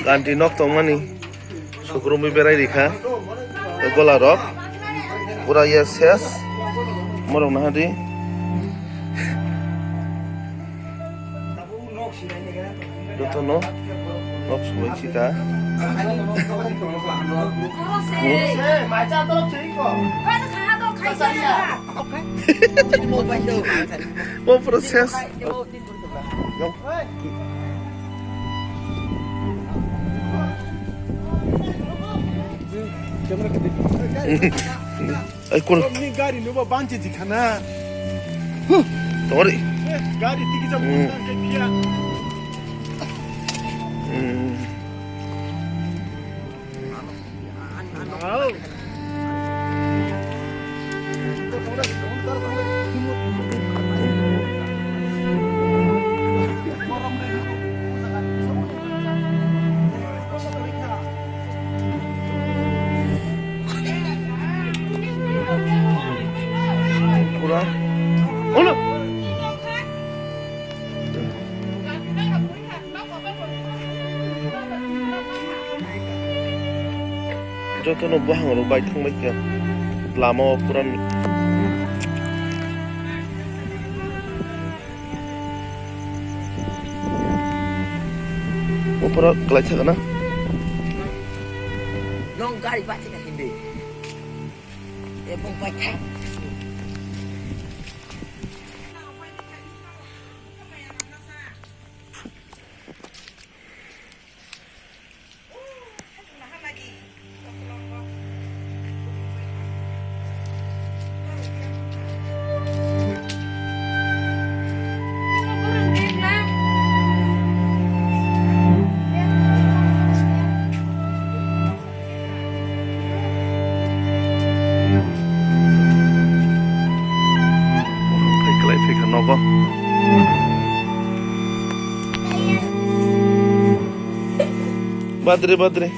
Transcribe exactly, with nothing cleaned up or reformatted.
Ganti nok tongmani sukrumwi berai rikha. Gola rok pura ya ses. Morok nahadi. Jotono nok sumai sika. Mo process. Ai, kul. Ni gari nuba banchi dikhana. Tori. Gari tiki jam. Hmm. Pura. Ono. Jotono buhangrok bai thangbai kha lama o pura. O pura kwlai thaka na. Nong gari bachika hindi. Ebong pai thai. Phai kwlai phai kha nogo. Badre, badre.